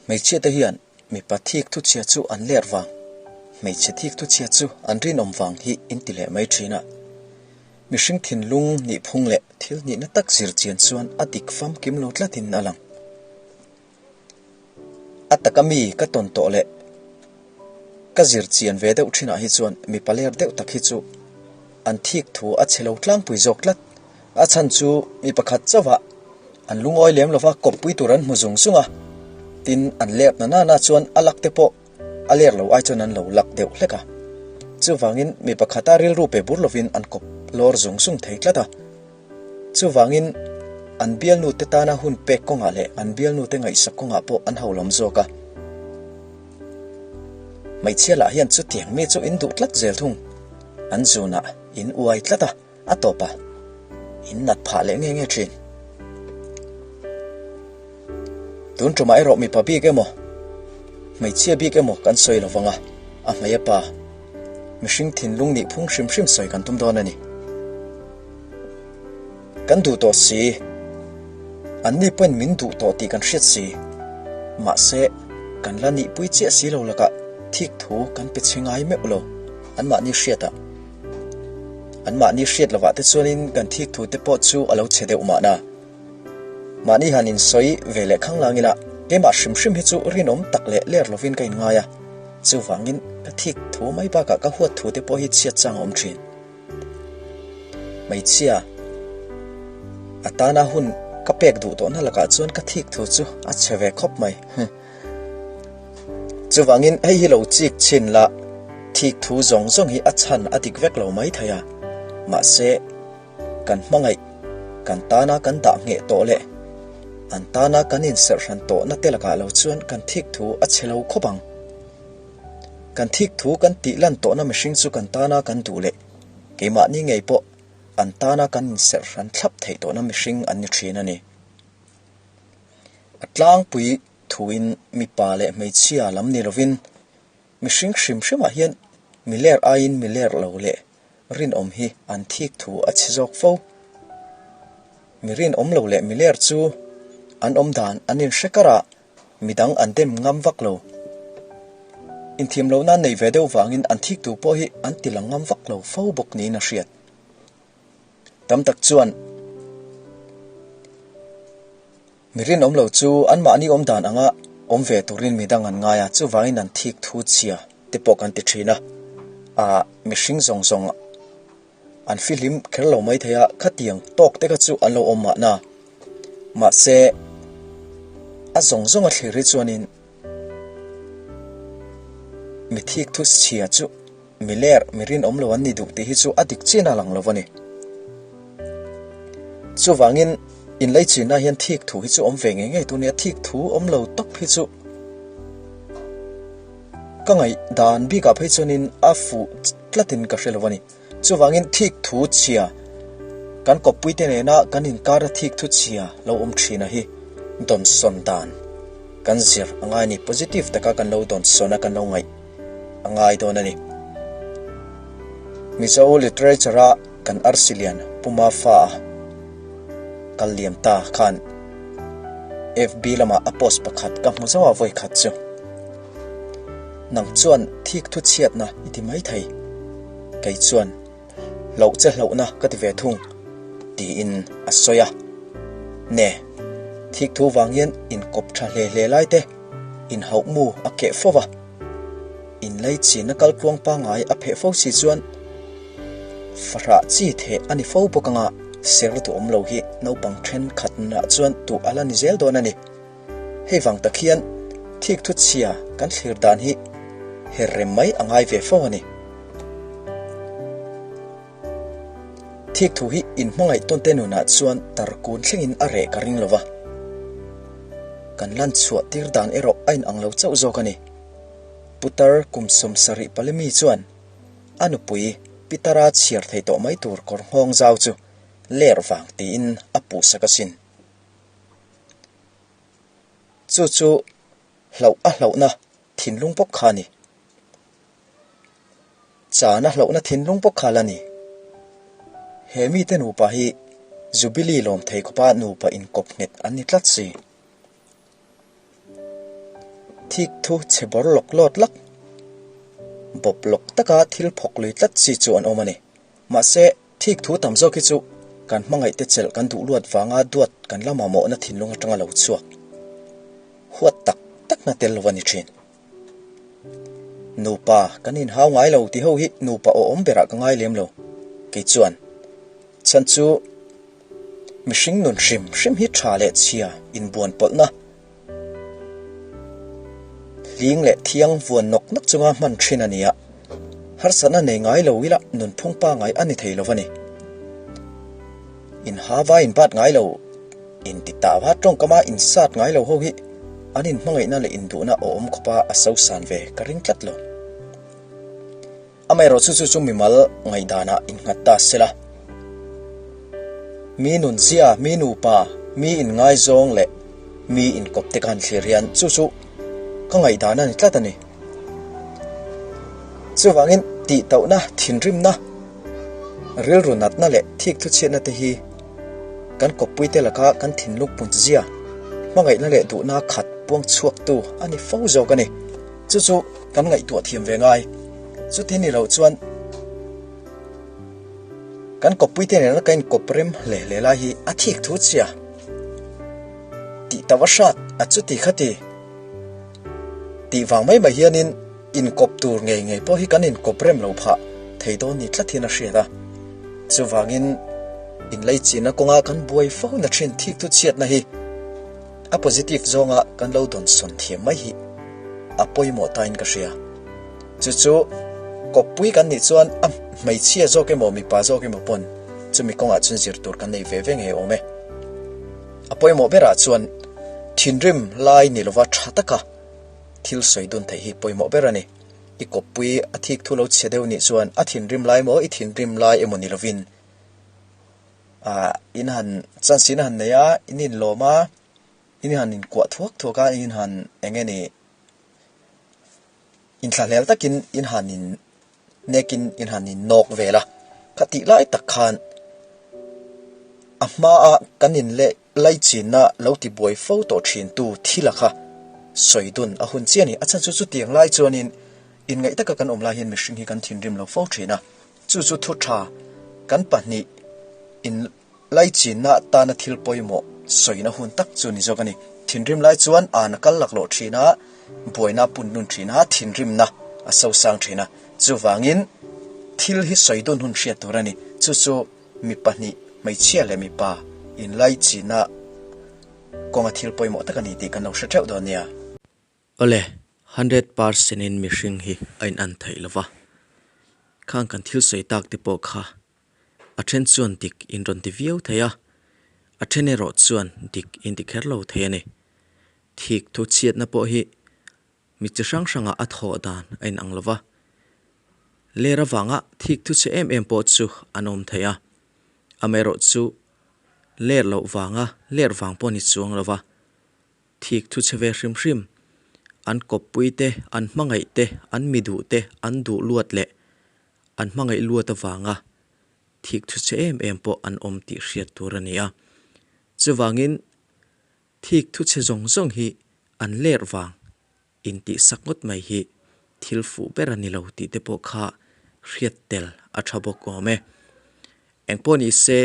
Hmeichhia te hian mipa thik thuchhia chu an ler vang, hmeichhe thik thuchhia chu an rinawm vang hi in ti leh mai thin a. Mihring thinlung nihphung leh thil nihna tak zir chian chuan a dik famkim lo tlatin a lang. A taka mi ka tawn tawh leh ka zir chian ve deuh thinah hi chuan mipa ler deuh tak hi chu an thik thu a chhe lo tlangpui zawk tlat. A chhan chu mi pakhat chauhah an lungawi lem lova kawppui tur an hmu zung zung a, tin an ler na nana chuan a lak te pawh a ler lo ai chuan an lo lak deuh hlek a. Chuvangin mi pakhata rilru pe bur lovin an kawp lawr zung zung thei tlat a. Chuvangin an bialnu te tana hun pek kawngah leh an bialnu te ngaihsak kawngah pawh an ho lam zawk a. Hmeichhia lah hian chutiang mi chu in duh tlat zel thung. An zunah in uai tlat a. A tawp a, in nat phah leh nge nge thin. Tun tumah erawh mipa bik emaw, hmeichhia bik emaw kan sawi lo vang a, a hmei a pa, mihring thinlung nih phung hrim hrim sawi kan tum dawn a ni. Kan duh tawh si, an ni pawhin min duh tawh tih kan hriat si, mahse kan la nihpui chiah si lo lakah thik thu kan pe chhe ngai meuh lo, anmahni hriatah. Anmahni hriat lovah te chuanin kan thik thu te pawh chu a lo chhe deuh mahna. Mahni han insawi ve leh khang lang ila, keimah hrim hrim hi chu rinawm tak leh ler lovin ka inngai a, chuvangin ka thik thu mai bakah ka huat thu te pawh hi chhiat chang a awm thin. Hmeichhia, a tana hun ka pek duh tawhna lakah chuan ka thik thu chu a chhe ve khawp mai. Chuvangin hei hi lo chik chhin la, thik thu zawng zawng hi a chhan a dik vek lo mai thei a. Mahse, kan hmangaih, kan tana kan dah ngheh tawh leh an tana kan inserh hran tawhna te lakah lo chuan kan thik thu a chhe lo khawp ang. Kan thik thu kan tih lan tawhna mihring chu kan tana kan duh leh keimahni ngei pawh an tana kan inserh hran thlap theih tawhna mihring an ni thin a ni. A tlangpui thuin mipa leh hmeichhia lam ni lovin mihring hrim hrimah hian mi ler aiin mi ler lo leh rinawm hi an thik thu a chhe zawk fo. Mi rinawm lo leh mi ler chu an awm dan an inhre kar a, midang an dem ngam vak lo. Inthiam lohna an neih ve deuh vangin an thik tu pawh hi an ti lang ngam vak lo fo bawk niin a hriat. Tam tak chuan Mi rinawm lo chu anmahni awm dan anga awm ve turin midang an ngai a, chuvangin an thik thu chhia te pawh kan ti thin a. Aa, mihring zawng zawng an fihlim kher lo mai thei a, khatiang tawk te kha chu an lo awm mahna. Mahse, a zawng zawng a thlir hi chuanin mi thik thu chhia chu Mi ler, mi rinawm lo an ni duh tih hi chu a dik chin a lang lo a ni. Chuvangin, inlei chinna hian thik thu hi chu awm ve ngei ngei tur nia, thik thu awm lo tawp hi chu ka ngaih dan bikah phei chuanin a fuh tlatin ka hre lo a ni. Chuvangin thik thu chhia, kan kawppuite nena kan inkara thik thu chhia lo awm thina hi dawnsawn dan kan zir a ngai a ni, positive taka kan lo dawnsawn a kan lo ngaih. a ngai dawn a ni. Mizo literature-a kan arsi lian Pu Mafa-a kal liam ta khan FB lamah a post pakhat ka hmu zauh a vawi khat chu. Nang chuan thik thu chhiatna i ti mai thei, kei chuan Hlauh che hlauhna ka ti ve thung, tiin a sawi a. Ne, thik thu vang hian inkawp tha hle hle lai te, inhauh mu a keh fo va. Inlei chinna kaltluang pangngai a pheh fo si chuan fahrah chi theh a ni fo bawk anga ser duhawm lo hi naupang thenkhatnah chuan tuh a la ni zel dawn a ni. Hei vang tak hian thik thu chhia kan thlir dan hi her rem mai a ngai ve fo a ni. Thik thu hi inhmangaih tawnte nunah chuan tarkun thlengin a reh ka ring lo va, kan lan chhuah tir dan erawh a inang lo chauh zawk a ni. Putar kum 70 palemi chuan a nupui Pitara chhiar thei tawh mai tur kawr nghawng zau chu ler vang tiin a puhsak asin. Chu chu hlauh a hlauhna thinlung bawk kha a ni. Chan a hlauhna thinlung bawk kha la ni. He mite nupa hi Jubilee lawm thei khawpa nupa inkawp nghet an ni tlat si. Thik thu chhe bawr lawk lawt lak, bawp lawk taka thil phawk lui tlat chi chu an awm a ni. Mahse, thik thu tam zawk hi chu kan hmangaihte chelh kan duh luat vanga duat kan la mamawhna thinlung atanga lo chhuak huat tak takna tel lo a ni thin. Nupa kan inhau ngai lo tih ho hi nupa awhawm berah ka ngai lem lo. Kei chuan chhan chu mihring nun hrim hrim hi tha leh chhia inbuan pawlhna Hling leh thiang vuan nawk nawk chunga hman thin a ni a, harsatna nei ngai lo ila nunphung pangai a ni thei lo a ni. Inhava inbat ngai lo, intitava tawngkama insat ngai lo ho hi an inhmangaihna leh induhna awm khawpa a sosan ve ka ring tlat lo. Amaherawh chu chu chu mimal ngaihdanah innghat ta sela. Mi nunzia, mi nupa, mi inngaizawng leh mi inkawp te khan thlir hian chu chu ka ngaihdan a ni tlat a ni. Chuvangin tihtauhna, thinrimna, rilru natna leh thikthuchhiatna te hi kan kawppuite laka kan thinlung puntzia, hmangaihna leh duhna khat puang chhuaktu a ni fo zawk a ni. Chu chu kan ngaihtuah thiam ve ngai. Chuti ni loh chuan kan kawppuite nena ka inkawp rem hle hle lai hi a thik thu chia. Tih tauh a hrat a chuti kha ti. Tih vang mai mai hianin inkawp tur ngei ngei pawh hi kan inkawp rem lo phah thei dawn ni tlat hian a hriat a. Chuvangin inleichina kawnga kan buai fo na thin thik thu chhiatna hi A positive zawnga kan lo dawnsawn thiam mai hi a pawimawh tain ka hria. Chu chu kawppui kan nih chuan a hmeichhia zawk emaw mipa zawk emaw pawn chumi kawngah chuan zir tur kan nei ve ve ngei awm e. A pawimawh berah chuan thinrim lai ni lova tha taka thil sawi dun theih hi pawimawh ber a ni. I kawppui a thik thu lo chhe deuh nih chuan a thinrim lai emaw i thinrim lai emaw ni lovin Ah in han chance in han nei a, in inlawm a, in han inkuah thuak thuak a, in han eng nge ni inthlahlel takin in han in nek in in han in nawk vel a, kha tih lai tak khan a hmaa kan in leh laichinna lo ti buai fo tawh thin tu thil a kha sawi dun a hun chiah a ni. A chhan chu chutiang lai chuanin inngaih taka kan awm lai hian mihring hi kan thinrim lo fo thin a. Chu chu thu tha kan pahnih in laichinna tana thil pawimawh sawina hun tak chu ni zawk a ni. Thinrim lai chuan an a kal laklawh thin a, buaina a pun nun thin a, thinrimna a sosang thin a. Chuvangin thil hi sawi dun hun hriat tur a ni. Chu chu mi pahnih, hmeichhia leh mipa in laichinna kawnga thil pawimawh tak a ni tih kan lo hre theuh dawn nia. Awle, 100% in mihring hi a in an theih lova, khang kan thil sawi tak te pawh kha a then chuan dik in rawn ti viau thei a, a then erawh chuan dik in ti kher lo thei a ni. Thik thu chhiatna pawh hi mi chi hrang hrangah a thawh dan a in ang lova, ler avanga thik thu chhe em em pawh chu an awm thei a, amaherawh chu ler loh vanga ler vang pawh ni chuang lova, Thik thu chhe ve hrim hrim. An kawppui te, an hmangaih te, an mi duh te, an duh luat leh an hmangaih luat avanga thik thu chhe em em pawh an awm tih hriat tur a ni a. Chuvangin thik thu chhe zawng zawng hi an ler vang intihsak ngawt mai hi thil fuh ber a ni lo tih te pawh kha hriat tel a tha bawk awm e. Engpawh ni se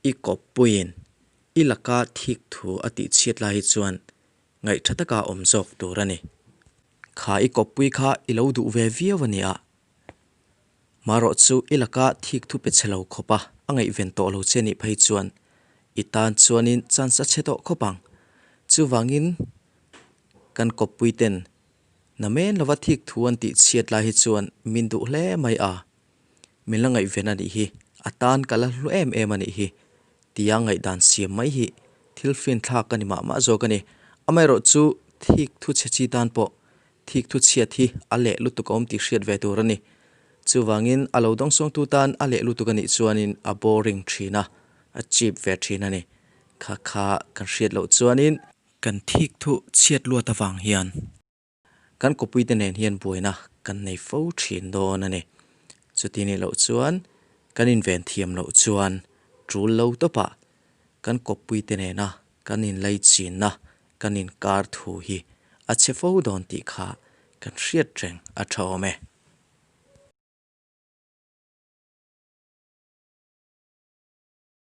i kawppuiin I laka thik thu a tih chhiat lai hi chuan ngaih tha taka awm zawk tur a ni. Kha i kawppui kha i lo duh ve viau a nia. Marawh chu i laka thik thu pe chhe lo khawp a, a ngaihven tawh lo che nih phei chuan i tan chuanin chance a chhe tawh khawp ang. Chuvangin kan kawppui ten namen lova thik thu an tih chhiat lai hi chuan min duh hle mai a. Min la ngaihven a nih hi, a tan ka la hlu em em a nih hi tia ngaihdan siam mai hi thil finthlak a ni mah mah zawk a ni. Amaherawh chu thik thu chhe chi tan pawh thik thu chhiat hi a leh lutuk a awm tih hriat ve tur a ni. Chuvangin a lo dawngsawngtu tan a leh lutuk a nih chuanin a boring thin a, a cheap ve thin a ni. Kha kha kan hriat loh chuanin kan thik thu chhiat luat avang hian. Kan kawpuite nen hian buaina kan nei fo thin dawn a ni. Chuti nih loh chuan kan inven thiam loh chuan tul lo tawpah kan kawppuite nena kan inlaichinna, kan inkar thu hi a chhe fo dawn tih kha kan hriat reng a tha awm e.